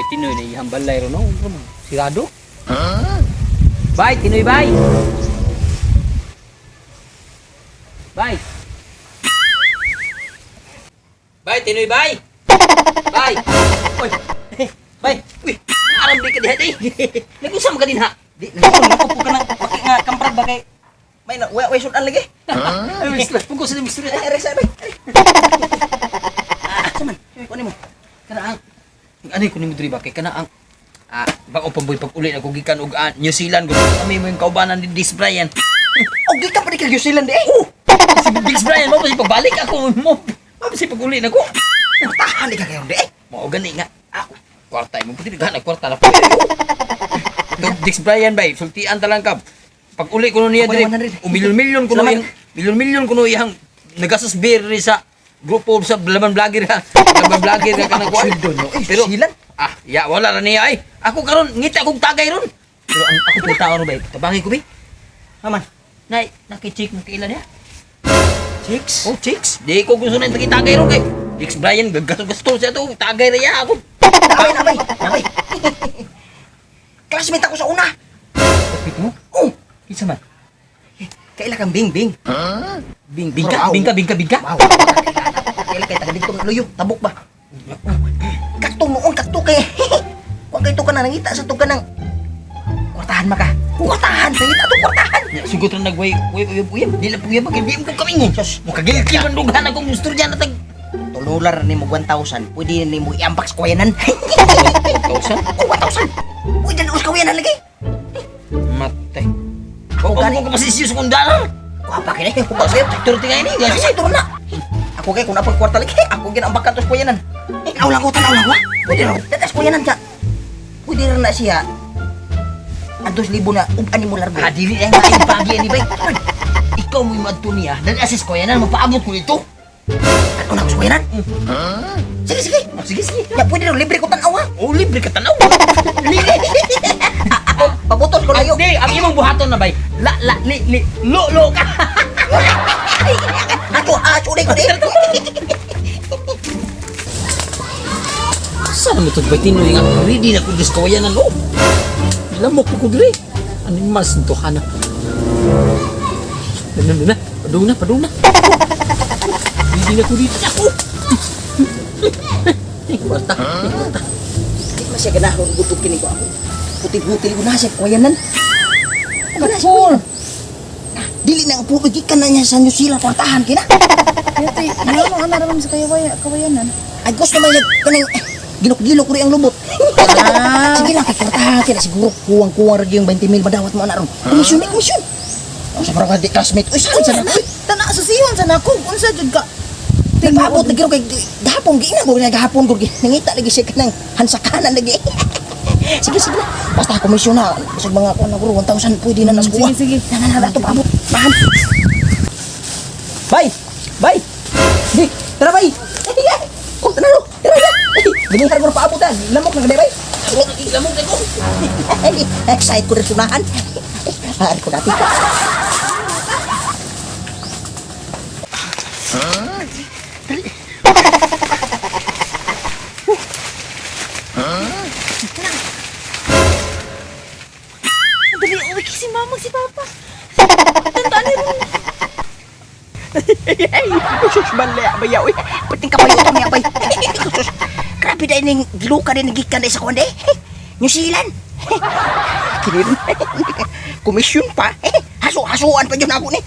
Tinoy na iyang balay ro no. Sirado. Bye, Tinoy, bye. Bye. Bye, Tinoy, bye. Bye. Oy. Bye. Uy, aram di ka diha di. Nag-usam ka din ha. Di nagsuon ko ka nang maki nga kamprad ba kay may na wa way sudan lagi. Ay, mister, pugos sa mister. Ay, aray sa bay. Ah, sa man. Kunin mo. Kana ang ano ko nimo diri ba kay kana ang bag-o pa boy pag uli ako gikan og New Zealand gud kami mo yung kaubanan ni Dix Bryan. Og gikan pa di kay New Zealand eh. Oh, si Dix Bryan mo pa si pagbalik ako mo. Mo pa si pag uli nako. Tahan di ka kayo di eh. Mao gani nga. Ako kwarta mo pud gana kwarta na. To Dix Bryan bay sultian ta lang ka. Pag uli ko niya Ako diri, na 100. o milyon-milyon kuno Salamat. iyang milyon-milyon kuno iyang nagastos beer ri sa grupo sa Laban Vlogger ha. Laban Vlogger ka kanang kuan. Sweldo nyo, eh, Pero New Zealand. Ya wala ra niya ay. Ako karon ngita kog tagay ron. Pero ang ako po tao ro bay, tabangi ko bay. Aman. Nay, nakichik mo kaila niya. Chicks. Oh, chicks. Di ko gusto na tagay ron kay. Dix Bryan gagasto-gasto siya to. Tagay ra ya ako. Nabay, nabay, nabay. Classmate ako sa una. Kapit mo? Oh, Kinsa man? kaila kang Bing Bing. Bing bingka, bingka, bingka, bingka. Wow. Kaila kay taga dito luyo, tabok ba? Kato noon, kato kay. Kuan kay to ka na nangita sa to ka nang kwartahan maka. Kwartahan, nangita to kwartahan. Ya, sugot ra nagway way uyab uyab. Di lang uyab kay di mo kami. Sus. Mo kagilki man dughan akong istorya na tag Tulular ni mo 1,000, pwede ni mo iambak sa kawayanan. 1,000. Oh, 1,000. Pwede na us kawayanan lagi. Matay. Ako Ako gani. gani ko pasisyo sa kong dalar. Kuha pa kini, kuha sa'yo. Turti nga ini, Kasi gasi. turun na. Ako kay kung napag kwarta lagi, ako ginaambakan to sa kawayanan. Tanaw lang ko, tanaw lang ko. Pwede na. Tatas kawayanan ka. Pwede rin na siya. Ang 2,000 na uban ni mo largo. Ah, dili na nga yung pagi ani bay. Ikaw mo yung madto niya, dahil asis ko yan, mapaabot ko nito. Ano na ako sa kawayanan? Sige, sige. Oh, sige, sige. Ya, pwede rin, libre ko tanaw ha. Oh, libre ka tanaw. Ako, pabutos ko layo. Di, ang imong buhaton na bay. La, la, li, li, lo, lo ka. Ako, ah, sorry ko din. Saan mo ito bay Tinoy nga? Ready na ko Diyos kawayanan, oh. Lamok ko diri. Animals nito, hana. Na, na, na. Padung na, padung na. Ready na ko dito. Ako! Kwarta, kwarta. Di man siya ganahon gutok kini ko ako. Puti-puti ko na siya kawayanan. Ganahan siya kawayanan. Ah, dili na ang puto gikan na niya sa New Zealand kwartahan kina. Yati, ano ano naman sa kawayanan? Ay gusto man niya kanang gilok-gilok rin ang lubot. Ah. Sige lang kay kwartahan kina siguro kuwang-kuwang ra gyud yung 20 mil madawat mo ana ron. Komisyon ni komisyon. Ang sa parang di classmate. Uy, saan sa na? Tana sa siyon sa nako, unsa jud ka? Nagpaabot lagi ro kay gahapon giina ko na gahapon ko nangita lagi siya kanang hansakanan lagi. Sige sige. Basta komisyon na. Bisag mga kuan na guro 1,000 pwede na nas kuha. Sige, sige. Na na na ato paabot. Bahan. Bay. Bay. Di, tara bay. Oh, tara ro. Tara na. Ganyan ko paabot ah. Lamok na gani bay. Lamok na ko. Excited ko rin sunahan. Hari ko dati. Dali, uwi kay si mama si papa. Tandaan ni ron. Ay, sus bale abay oy. Pating kapayo to niya bay. Sus. Grabe dai ning giluka din gikan dai sa kuan dai. New Zealand. Kini rin. Komisyon pa. Haso-hasuan pa yun ako ni.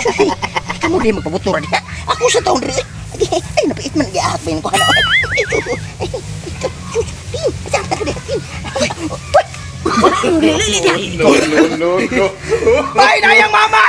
Sus, eh. Kamu di magpabuto ra diha. Ako sa taon rin. Ay, napiit man giahat ba yun ko ano. Sus, tin. Tin. No, no, no, no. Bay na yang mama!